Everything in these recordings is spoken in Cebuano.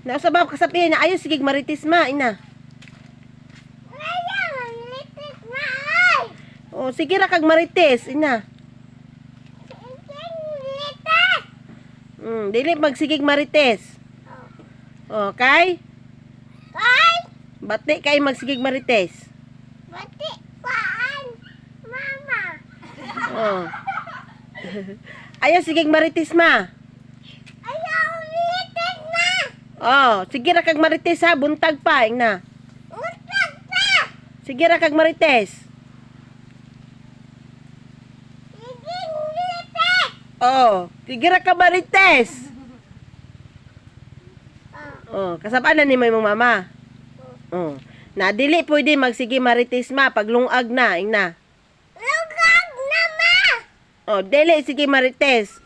Nausa ba kasabihin na ayaw sige marites ma ina. Ayaw, litis na ay. Oh, sige ra kag marites ina. Litis. Dili magsigig marites. Okay? Kay, Bati kay magsigig marites. bati paan, mama. Oh. Ayaw sigig marites ma. Ayaw, litis na. Oh, sige ra kag marites ha, buntag pa ina. Utag pa. Sige ra kag marites. Iging litis. Oh, sige ra ka marites. Oh, kasabaan na ni may mong mama. Oh. Na dili pwede magsige marites ma pag lungag na ina. Lugag na ma. Oh, dili sige marites.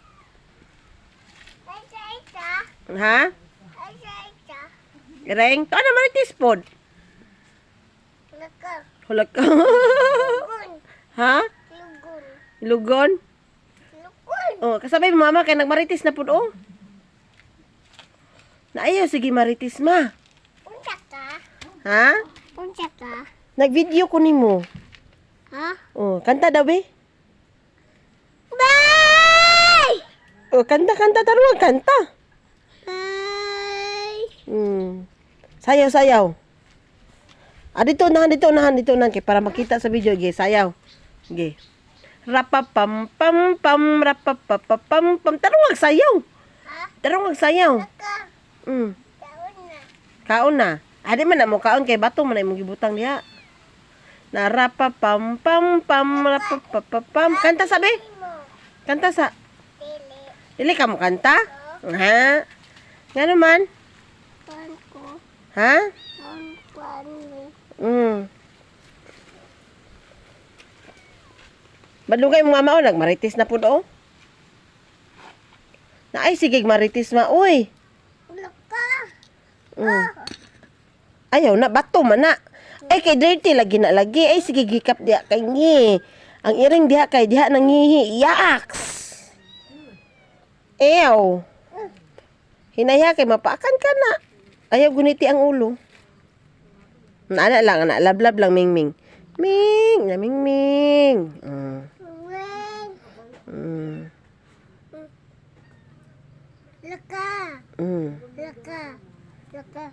Asa ita? Ha? Asa ita? Reng, to na marites pod. Lugag. Hulag ka. Lugun. Ha? Lugun. Lugon? Lugun. Oh, kasabay mo mama kay nagmarites na pud oh. Na ayaw sige marites ma. Unsa ka? Ha? Unsa ka? Nag-video ko nimo. Ha? Oh, kanta daw be. Bye! Oh, kanta kanta taruang kanta. Bye! Sayaw sayaw. Ah, dito na, dito na, dito na kay para makita sa video ge, sayaw. Ge. Rapapam pam pam rapapapam pam. Tarong sayaw. Ha? Tarong sayaw. Laka. Taon na. Kaon na. Adi man na mo kaon kay bato man na imong gibutang diha. Na rapapam pam pam rapapapam. Kanta sabi. Mo. Kanta sa. Dili. Dili ka mo kanta? Ha? Nga naman? Kuan ko. Ha? Kuan kuan ni. Badlungay mo mama o nagmarites na pud o. Na ay sige marites ma oy. Laka. Ayaw na bato man na. Ay kay dirty lagi na lagi. Ay sige gikap diha kay ngi. Ang iring diha kay diha nangihi. Yaks. Ew. Hinaya kay mapaakan ka na. Ayaw guniti ang ulo. Ana lang, ana lablab lang mingming. Ming, na mingming. Weng. Laka. Laka. Laka.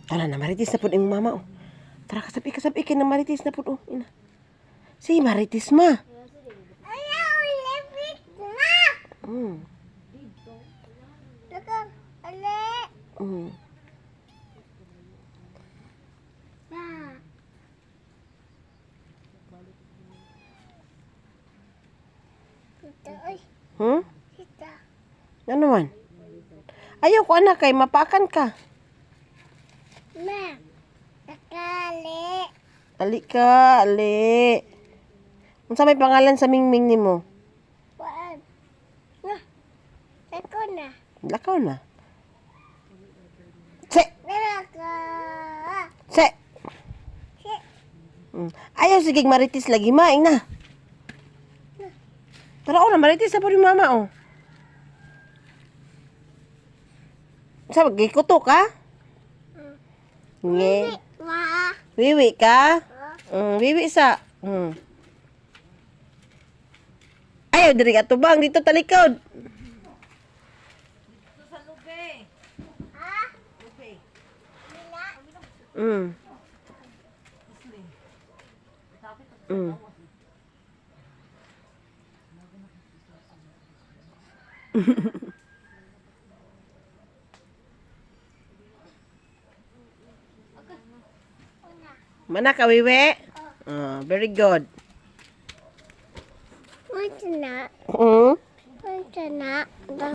Tara na, marites na po imong mama oh. Tara kasabi kasabi kay na marites na po oh. Ina. Si marites ma. Ayaw, lipit na. Laka. Ale. Ba. Kita, oy. Kita. Ano man? Ayaw ko anak kay mapakan ka. Ma. Laka, ale. Ali ka, ali. Unsa may pangalan sa mingming nimo? Kuan. Na. Lako na. Lakaw na. Se, Laka. se. Si. Ayaw sige marites lagi ma, ina. Tara oh, na marites na po ni mama oh. Sa gikuto ka? Nge. Ma. Wiwi ka? Wiwi sa. Ayaw diri ka tubang dito talikod. Ha? Mina. Mana ka wiwi? Oh, very good. Unsa na? Unsa na?